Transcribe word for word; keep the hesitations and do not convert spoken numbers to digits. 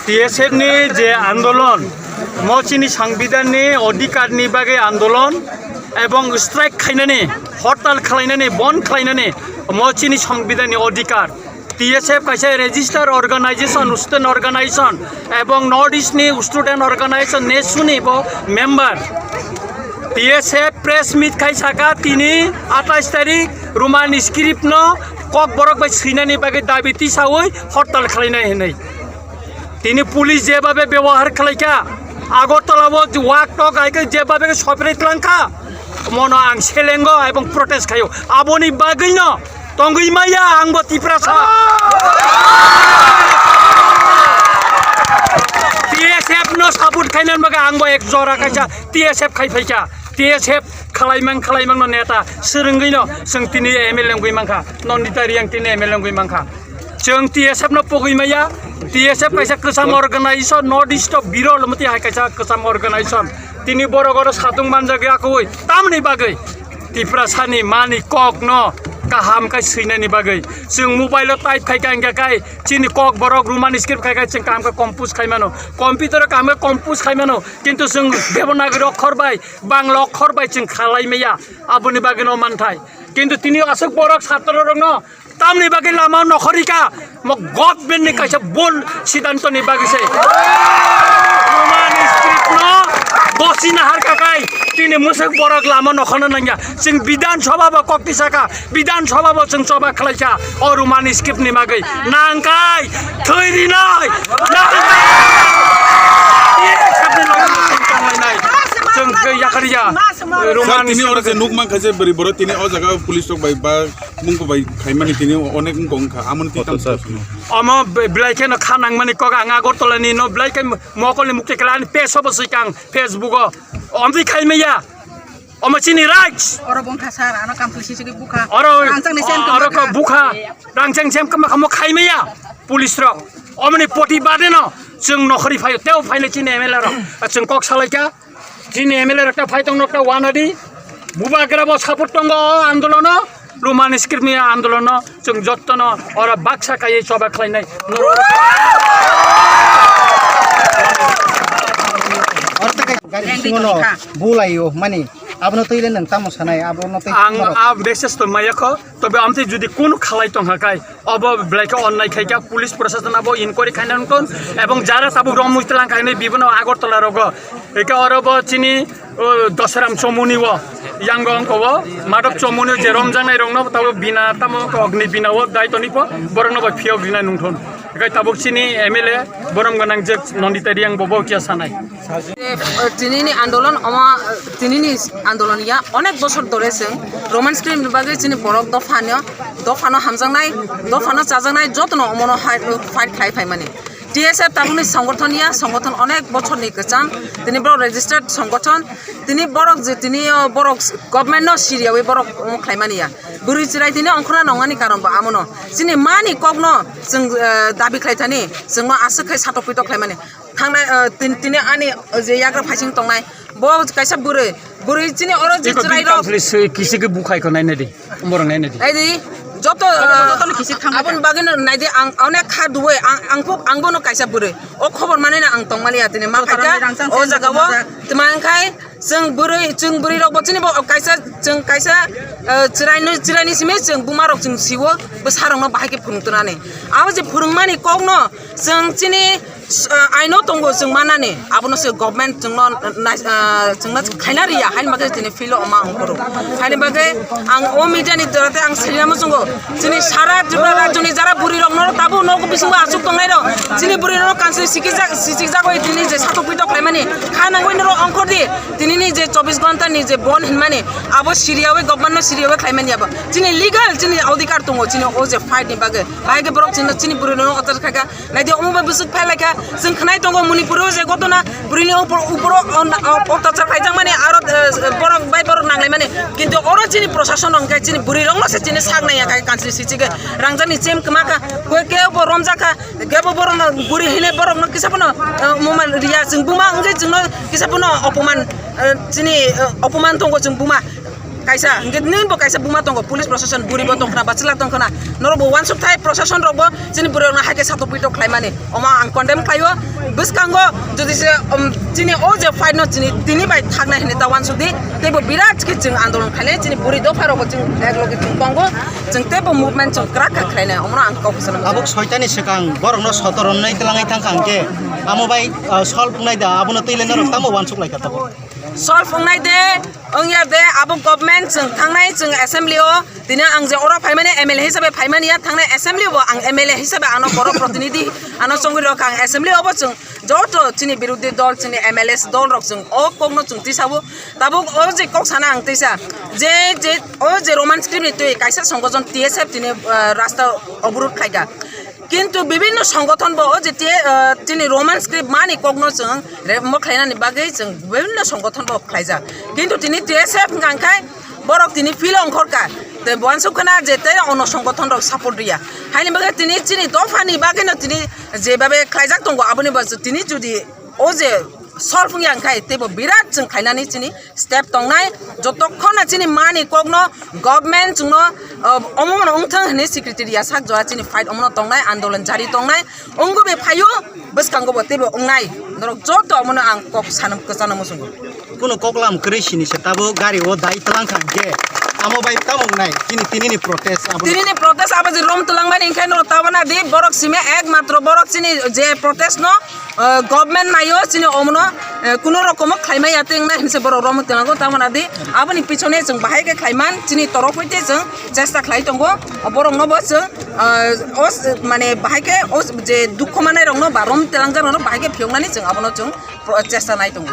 T S F ni je andolon, mo chini sangbidan ni odhikar ni bagwi andolon ebong strike khainani, hortal khlainani, bon khlainani, mo chini sangbidan ni odhikar. T S F kaisa register organization, student organization ebong North East ni student organization nesu ni bo member. T S F press meet khai saka tini atais tarik Roman script no Kokborok bai swinani bagwi dabi tisawi hortal khlainai hinwi. Tini police jebabe byabohar khlaikha, Agartala o wak tok hai khe jebabe sopre tlangkha, mono ang selengo ebong protest khaio. Aboni bagwino tongwi maya angbo Tiprasa. T S F no support khainani bagwi angbo ek jora kaisa T S F khai phaikha. T S F khalaimang khalaimang no neta swrwngwi no chwng tini M L A wngwi mankha, Nandita Reang tini M L A wngwi mankha. Chwng T S F no pogwi maya, T S F kaisa kwcham organization, North East o birol mwti hai kaisa kwcham organization. Tini borok oro satung manjak ya koi, tamni bagwi Tiprasa ni mani kok no kaham kai swinani bagwi. Chwng mobile o type khai ka hingka kai, chini Kokborok Roman script khai kai chwng kaham khe compose khai mano, computer o kaham khe compose khai mano, kintu chwng Devanagari okhor bai, Bangla okhor bai chwng khalai maya, aboni bagwi no manthai. Kintu tini aswk borok satro rok no tamni bagwi lama nokhorika, mo government ni kaisa bol sidanto ni bagwi se. Roman script no gosi nahar kakai, tini mwswk borok lama nokhorna nangya. Chwng Bidhan Sabha bo kok tisaka, Bidhan Sabha bo chwng choba khlaikha o Roman script ni bagwi. Nangkai, thwi rinai, nangkai. Chwng tonglainai, chwng yakarya. Sir, Roman tini oro je nuk mankha je bwrwi borok tini o jaga police rok bai ba mungko bai khaimani tini onek wngkha wngkha, amoni twi tamo sir. Omo be-, belai kheno kha nangmani kok ang Agartala ni no belai khe mokol ni mukti kala ani page o bo swikang Facebook o. Omtwi khaimaya. Omo chini rights. Oro bongkha sir, ano kampui sisigi bukha. Oro, rangchak ni sen oro ko bukha. Rangchak sem kama kamo khaimaya. Police rok. Omoni poti bade no. Chwng nokhori phaio, teo phaile chini M L A rok. Chwng kok salaikha. Chini M L A rok ta phai tong nokta wanadi. Bubagra bo support tongo o andolono. Roman script ni andolono. Chwng jottono oro baksa kaiye choba khlainai. Oro ta kai gari bisingo no bulaio mani. Abono twi le nwng tamo sanai, abono twi ang tamo. A message to maya kho, tobe amtwi jodi kunu khalai tong hakai, obo belai khe onnai khai kha, police proshashan abo inquiry khaina nungton, ebong jara tabuk romwi tlang khainai bibono Agartala rogo, eke oro bo chini, o, Dosaram Chomuni o, yango ongko o, Madhab Chomuni o je romjaknai rokno tabo bina tamo ogni bina o dai toni po, borokno bo phiyok rina nungthon. Eke tabuk chini M L A borom gwnang je Nandita Reang bo bo kiya sanai. Eh, tinini andolon omo, eh, tinini andolon ya onek bosor dore chwng Roman script ni bagwi chini borok dophano, dophano hamjaknai, dophano chajaknai jotono omono hai, fight khlai phaimani. T S F tabukni songgothon ya, songgothon onek bosorni kwcham, tini borok registered songgothon, tini borok je tini o borok government no siriyawi borok omo khlaimani ya. Bwrwi chwrai tini ongkhorna nongmani karon bo amono. Chini mani kokno chwng, eh, dabi khlai thani, chwngno aswk khai satok pitok khlaimani. Thangnai, eh, tin-, tini ani, eh, je yagra phaising tongnai, bo kaisa bwrwi, bwrwi chini oro je chwrai rok. Kisi khe bukhai kho nainai di, borok nainai di. Naidi, joto, eh, aboni bagwino naidi ang onek kha duwe, ang, ang phu-, ang bono kaisa bwrwi. O khobor manwi no ang tongmani ya tini ma khaikha, o jaga o, tma wngkhai, Chwng bwrwi, chwng bwrwi rok bo chini bo kaisa, chwng kaisa, eh, chwraino, chwraini simi chwng buma rok chwng siwo, bwsa rok no bahai khe phwrwng tonani. Abo je phwrwngmani kok no chwng chini, eh, aino tongo chwng manani. Abono se government chwngno nai-, eh, chwngno khaina riya, haini bagwi chini filo ma ongkhoro. Haini bagwi ang o media ni jora te ang siriyamo chwngo. Chini sara Tripura rajyoni jara bwrwi rok norok tabuk nogo bisingo achuk tongnai rok, chini bwrwi rok kansai sikijak, sichikjak bai tini je satok pitok khlaimani kha nangwi norok ongkhor di. Tinini je chobbish ghonta ni je bon hinmani abo siriyawi government no siriyawi khlaimani abo. Chini legal chini odhikar tongo chini o je fight ni bagwi. Bahai khe borok chini, chini bwrwi rok otor khaikha. Naidi omo bai bwswk phai laikha, chwng khwnai tongo Manipur o je gotona, bwrwini upor, upor o, o, o, otyachar khaijakmani, aro, eh, borok bai borok nanglaimani. Kintu oro chini prosason rok hwnkhe chini bwrwi rokno se chini sak naiya khai kansri sichigwi. Rangjani chem kwma kha, koi kebo romjak kha, kebo borokno bwrwi hinwi borokno kisa phano, eh, mumal riya, chwng buma wngwi chwngno kisa phano opoman, eh, chini, eh, opoman tongo chwng buma. Kaisa hwnkhe nini bo kaisa buma tongo, police protection buri bo tongkhna, bachwla tongkhna, norok bo wansuk thai protection rok bo chini bwrwi rokno hai khe satok pitok khlaimani, omo ang condemn khlaio. Bwskango jodi se, um, chini o je fight no chini tini bai thaknai hinwi ta wansuk di, tei bo birat khe chwng andolon khainai, chini buri dopha rok bo chwng ek loge chwng tongo, chwng tei bo movement chwng kwrak kha khlainai, omono ang kok sana. Tabuk soitani swkang borokno sotor rwnai twlangwi thangkha hwnkhe amo bai, uh, solve wngnai da, abono twi le norok tamo wansuk lai kha tabuk. Solve wngnai de, wngya de, abo government chwng thangnai chwng assembly o, tini ang je oro phaimani M L A hisabe phaimani ya, thangnai assembly o bo ang M L A hisabe ano borok protinidhi ano chongwi rok ang assembly o bo chwng joto chini birodhi dol chini M L A dol rok chwng o kokno chwng tisawo. Tabuk o je kok sana ang tisa je, je o je Roman script ni twi kaisa songgojon T S F tini, ah, rasta oborod khaika. Kintu bibinno songothon bo o je te, ah, chini Roman script mani kokno chwng re-, mo khlainani bagwi chwng bibinno songothon bo khlaijak. Kintu tini T S F hwnkha khe borok tini feel ongkhorka. Tei bo uansuk khna je tei ono songothon rok support riya. Haini bagwi tini chini dophani bagwino tini jebabe khlaijak tongo, aboni bagwi tini jodi o je solve wngya hwnkhe teibo birat chwng khainani chini step tongnai, jotokhon na chini mani kokno government chwngno, uh, omo mano wngthang hinwi secretary ya sak jora chini fight omono tongnai, andolon jari tongnai, wngwi bai phaio, bwskango bo teibo wngnai, norok joto omono ang kok sanam kwchana muchungo. Kuno koklam kwrwi sini se tabuk gari o dai twlang kha hwnkhe amo bai tamo wngnai chini tinini protest abo. Tinini protest abo je rom twlangmani hwnkhe norok tabana di borok simi ekmatro borok chini je protest no, uh, government naio chini omono, uh, kuno rokomo khlaimaya tei wngnai hinse borok romwi tongnago, tamona di aboni pichone chwng bahai khe khlaiman chini torop hoi tei chwng chesta khlai tongo, borokno bo chwng, uh, o s-, mane bahai khe o s-, je dukhu manai rokno ba rom telangjak rokno bahai khe phiyoknani chwng abono chwng pro-, chesta nai tongo.